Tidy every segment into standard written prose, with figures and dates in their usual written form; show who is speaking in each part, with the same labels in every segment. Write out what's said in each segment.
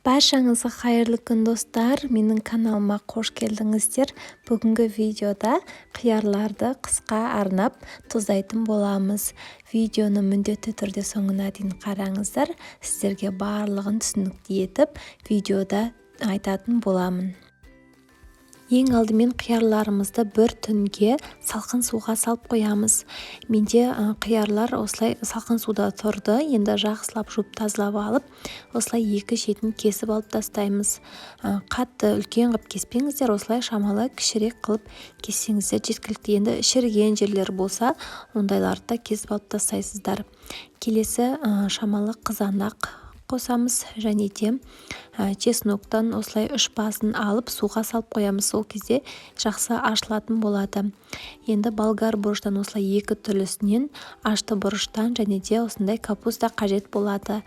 Speaker 1: Баршаңызға қайырлы күн, достар! Менің каналыма қош келдіңіздер. Бүгінгі видеода қиярларды қысқа арнап тұздайтын боламыз. Видеоны міндетті түрде соңына дейін қараңыздар. Сіздерге барлығын түсінікті етіп видеода айтатын боламын. Ең алдымен қиярларымызды бір түнге салқын суға салып қоямыз. Менде қиярлар осылай салқын суда тұрды. Енді жақсылап жуып тазалап алып, осылай екі шетін кесіп алып тастаймыз. Қатты үлкен қылып кеспеңіздер, осылай шамалы кішірек қылып кессеңіздер жеткілікті. Енді шіріген жерлер болса, ондайларды да кесіп алып тастайсыздар. Келесі шамалы қызанақ қосамыз және де чесноктан осылай 3 басын алып суға салып қоямыз. Сол кезде жақсы ашылатын болады. Енді болгар бұрыштан осылай екі түрлісінен, ашты бұрыштан және де осындай капуста қажет болады.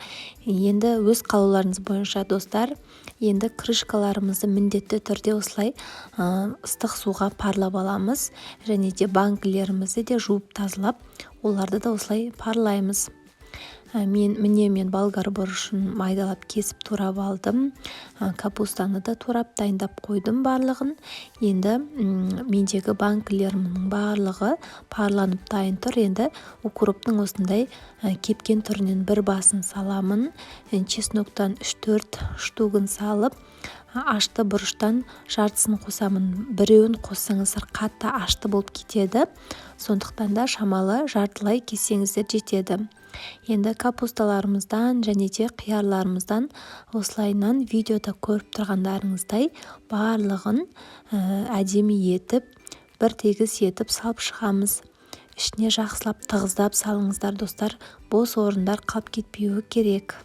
Speaker 1: Енді өз қалауларыңыз бойынша, достар. Енді крышкаларымызды міндетті түрде осылай ыстық суға парлап аламыз және де банкілерімізді де жуып тазалап, оларды да осылай парлаймыз. Міне, мен болгар бұрышын майдалап кесіп турап алдым. Капустаны да турап дайындап қойдым барлығын. Енді мендегі банкілерімнің барлығы парланып дайын тұр. Енді укроптың осындай кепкен түрінен бір басын саламын. Чесноктан 3-4 штугін салып, ашты бұрыштан жартысын қосамын. Біреуін қоссаңыздар, қатты ашты болып кетеді, сондықтан да шамалы жартылай кессеңіздер жетеді. Енді капусталарымыздан және де қиярларымыздан осылайынан видеода көріп тұрғандарыңыздай барлығын әдемі етіп, бір тегіс етіп салып шығамыз. Ішіне жақсылап тығыздап салыңыздар, достар, бос орындар қалып кетпеуі керек.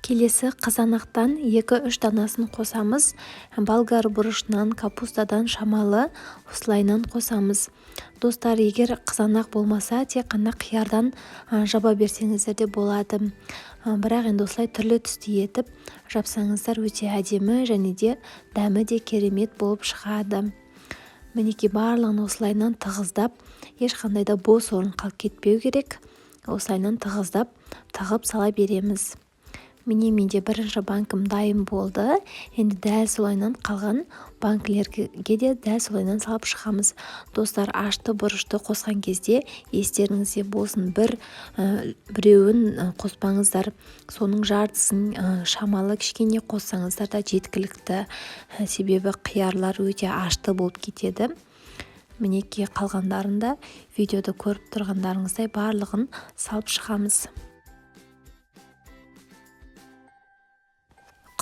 Speaker 1: Келесі қызанақтан 2-3 данасын қосамыз. Болгар бұрышынан, капустадан шамалы осылайынан қосамыз. Достар, егер қызанақ болмаса, тек қана қиярдан жаба берсеңіздер де болады. Бірақ енді осылай түрлі түсті етіп жапсаңыздар, өте әдемі және де дәмі де керемет болып шығады. Мінекей, барлығын осылайынан тығыздап, ешқандай да бос орын қалып кетпеу керек. Осылайынан тығыздап, тығып сала береміз. Міне, менде бірінші банкім дайын болды. Енді дәл солайынан қалған банкілерге де дәл солайынан салып шығамыз. Достар, ашты бұрышты қосқан кезде естеріңізде болсын, біреуін қоспаңыздар, соның жартысын шамалы кішкене қоссаңыздар да жеткілікті. Себебі қиярлар өте ашты болып кетеді. Мінекей, қалғандарын да видеода көріп тұрғандарыңыздай барлығын салып шығамыз.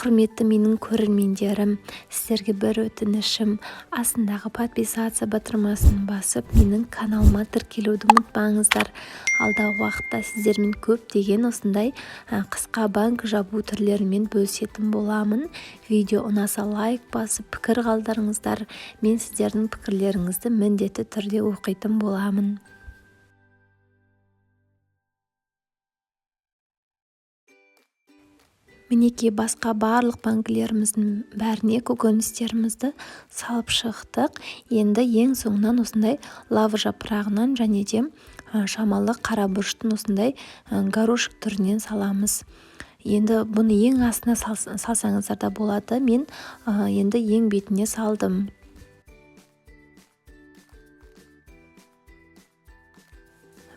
Speaker 1: Құрметті менің көрермендерім, сіздерге бір өтінішім: астындағы подписаться батырмасын басып, менің каналыма тіркелуді ұмытпаңыздар. Алдағы уақытта сіздермен көптеген осындай қысқа банк жабу түрлерімен бөлісетін боламын. Видео ұнаса, лайк басып, пікір қалдырыңыздар. Мен сіздердің пікірлеріңізді міндетті түрде оқитын боламын. Мінекей, басқа барлық банкілеріміздің бәріне көкөністерімізді салып шықтық. Енді ең соңынан осындай лавр жапырағынан және де шамалы қара бұрыштың осындай горошек түрінен саламыз. Енді бұны ең астына салсаңыздар да болады. Мен енді ең бетіне салдым.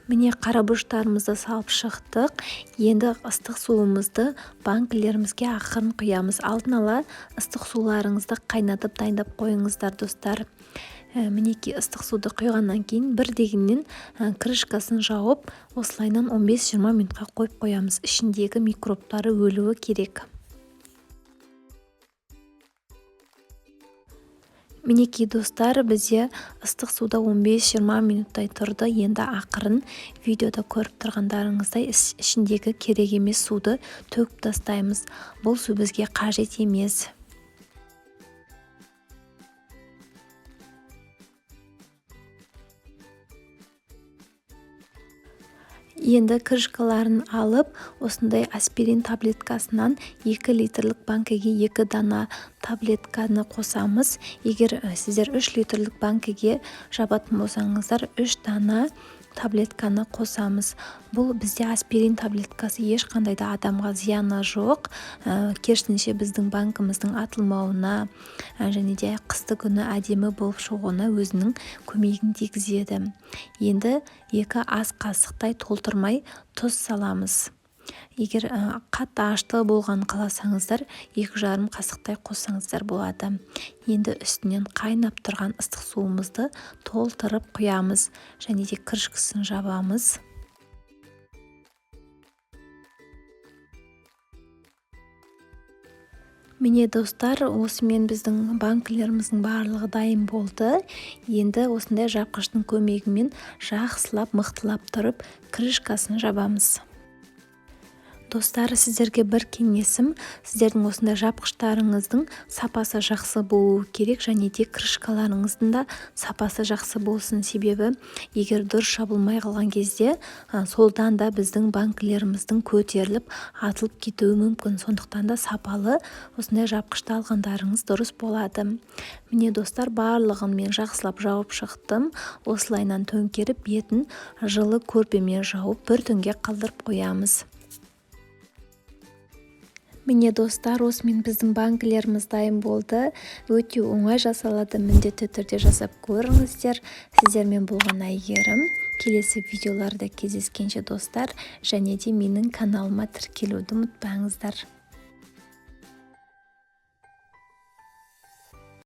Speaker 1: Міне, қара бұрыштарымызды салып шықтық. Енді ыстық суымызды банкілерімізге ақырын құямыз. Алдын ала ыстық суларыңызды қайнатып дайындап қойыңыздар, достар. Мінекей, ыстық суды құйғаннан кейін бір дегеннен крышкасын жауып, осылайынан 15-20 минутқа қойып қоямыз. Ішіндегі микробтары өлуі керек. Мінекей, достар, бізде ыстық суда 15-20 минуттай тұрды. Енді ақырын видеода көріп тұрғандарыңыздай ішіндегі керек емес суды төгіп тастаймыз. Бұл су бізге қажет емес. Енді крышкаларын алып, осындай аспирин таблеткасынан 2 литрлік банкіге 2 дана таблетканы қосамыз. Егер сіздер 3 литрлік банкіге жабатын болсаңыздар, 3 дана таблетканы қосамыз. Бұл бізде аспирин таблеткасы, ешқандай да адамға зияны жоқ. Керісінше, біздің банкіміздің атылмауына және де қысты күні әдемі болып шығуына өзінің көмегін тигізеді. Енді 2 ас қасықтай толтырмай тұз саламыз. Егер қатты ашты болғанын қаласаңыздар, 2,5 қасықтай қоссаңыздар болады. Енді үстінен қайнап тұрған ыстық суымызды толтырып құямыз және де крышкасын жабамыз. Міне, достар, осымен біздің банкілеріміздің барлығы дайын болды. Енді осындай жапқыштың көмегімен жақсылап мықтылап тұрып крышкасын жабамыз. Достар, сіздерге бір кеңесім: сіздердің осындай жапқыштарыңыздың сапасы жақсы болуы керек және де крышкаларыңыздың да сапасы жақсы болсын. Себебі егер дұрыс жабылмай қалған кезде, солдан да біздің банкілеріміздің көтеріліп, атылып кетуі мүмкін. Сондықтан да сапалы осындай жапқышты алғандарыңыз дұрыс болады. Міне, достар, барлығын мен жақсылап жауып шықтым. Осылайынан төңкеріп, бетін жылы көрпемен жауып, бір түнге қалдырып қоямыз. Міне, достар, осымен біздің банкілеріміз дайын болды. Өте оңай жасалады, міндетті түрде жасап көріңіздер. Сіздермен болған Әйгерім. Келесі видеоларда кездескенше, достар, және де менің каналыма тіркелуді ұмытпаңыздар.